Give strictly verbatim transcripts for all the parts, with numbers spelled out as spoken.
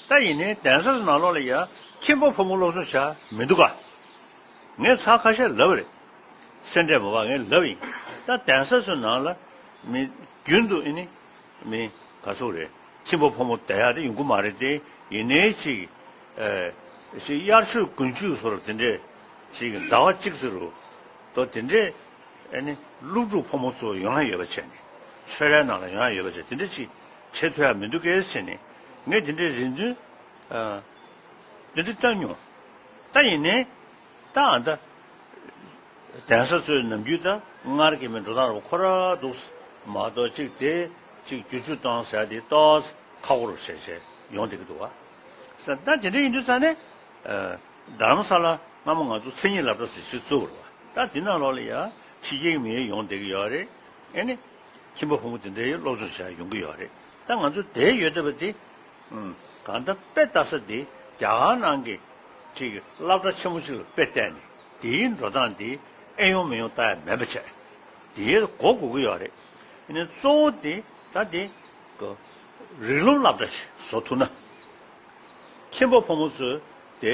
ད་ཡིན་ནའི་གདན་ས་ཚོ་ནང་ལོགས་ལ་ཡ་ཁྱིམ་པ་ཕོ་མོ་སློབ་སྦྱོང་བྱ་མི་འདུག་ག་ངས་ཚར་ཁ་ཤས་ལབ་པ་རེད། སེ་འབྲས་མ་པ་ངས་ལབ་ཡིན། ད་གདན་ས་ཚོའི་ནང་ལ་མི་རྒྱུན་དུ་ཨེ་ནི་མི་ག་ཚོད་རེད། ཁྱིམ་པ་ཕོ་མོ་བསྡད་ཡག་དེ་ཡོང་གི་མ་རེད་དེ། ཡིན་ནའི་ཅིག་ཨེ་ཅིག་དབྱར་ཆོས་དགུན་ཆོས་སོགས་དེ་འདྲས་ཅིག་ཟླ་བ་གཅིག་ཙམ་རུ་ཏོ་དེ་འདྲས་ཨེ་ནི་སློབ་ཕྲུག་ཕོ་མོ་ཚོ་ཡོང་ཡ་ཡོད་པ་བྱས་ནས་ཆོས་རའི་ནང་ལ་ཡོང་ཡ་ཡོད་པ་བྱས་དེ་འདྲས་ཅིག་བྱེད་ཐུབ་ཡ་མི་འདུག་གས་བྱས་ནས་ངས་དེ་འདྲས་རེ་འདུན་ཨ་དེ་འདྲས་བཏོན་མྱོང་། ད་ཡིན་ནའི་ད་ཨ་ད། གདན་ས་ཚོའི་ནམ་རྒྱུན་ད་སྔར་གྱི་མི་འགྲོ་སྟངས་རུ་ཁོ་ར་འདུག་མ་གཏོགས་གཅིག་དེ་གཅིག་བསྒྱུར་བཅོས་གཏོང་ཟེར་དེ་ཏོག་ཙམ་ཁག་པོ་རུ་བྱས་བྱས་ཡོང་བསྡད་ཀྱི་འདུག་བ། ས་ད་དེ་འདྲ་ཡིན་དུས་ཙང་ནས་རྡ་རམ་ས་ལ་སྔ་མོ་ང་ཚོ་མཚན་ཉིད་སློབ་གྲྭ་ཟེར་ཞིག་བཙུགས་པ་རེད་བ། ད་དེ་ནང་ལོགས་ལ་ཡ་ཕྱི་རྒྱལ་གྱི་མི་ཡོང་བསྡད་ཀྱི་ཡོད་རེད། ཨེ་ནི་ཁྱིམ་པ་ཕོ་མོ་དེ་འདྲའི་སློབ་སྦྱོང་བྱ་ཡོང་གི་ཡོད་རེད། ད་ང་ཚོ་དེ་ཡོད་བསྡད་པ་དེ། གང་ལྟར་དཔེ་ལྟ་ས་དེ་རྒྱ་གར་ནང་གི་ཅིག་སློབ་གྲྭ་ཆེན་མོ་ཅིག་ལ་དཔེ་བལྟས་ནས་དེའི་འགྲོ་སྟངས་དེ་ཨེ་ཡོང་མི་ཡོང་ལྟ་ཡ་མེད་པ་བྱས། དེའི་གོ་དགོས་ཀྱི་ཡོད་རེད། ཨ་ནི་གཙོ་བོ་དེ་ད་དེ་གི་རིགས་སློབ་སློབ་གྲྭ་ཞིག་བཟོ་ཐུབ་ན། ཁྱིམ་པ་ཕོ་མོ་ཚོས་དེ་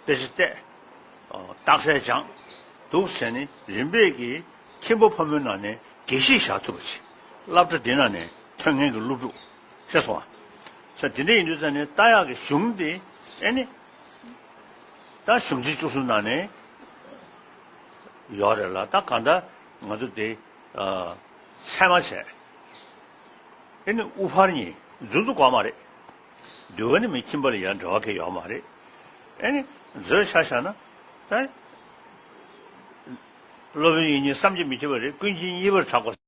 དཔེ་ཆ་བལྟས། རྟགས་གསལ་སྦྱངས། འདུག་བྱས་ནས་རིམ་པས་ཀྱིས་ཁྱིམ་པ་ཕོ་མོའི་ནང་ནས་དགེ་བཤེས་བཞག་ཐུབ་པ་ཅིག་སློབ་གྲྭ་འདི་ནང་ནས་ཐོན་མཁན་གྱི་སློབ་ཕྲུག་ཤེས་སོང་ང་། ས་དེ་འདྲ་ཡིན་དུས་ཙང་ནས་ལྟ་ཡག་གི་གཞུང་འདི་ཨེ་ནི། ད་གཞུང་ཆེན་བཅུ་གསུམ་ནང་ནས་ཡོད་རེད་ལ་ད་གང་ལྟར་ང་ཚོ་དེ་ཚད་མ་བྱས། ཨེ་ནི་དབུ་ཕར་གཉིས་རྫུན་དུ་དགོས་མ་རེད། འདུལ་བ་ནི་མི་ཁྱིམ་པ་ལ་ཡང་འབྲེལ་བ་གང་ཡོད་མ་རེད། ཨེ་ནི་མཛོད་ཆ་བཞག་ན་ད་སློབ་དཔོན་ཡིན་ཉིད་བསམ་གྱིས་མི་ཁྱབ་པ་རེད། ཀུན་མཁྱེན་གཉིས་པར་གྲགས་པ།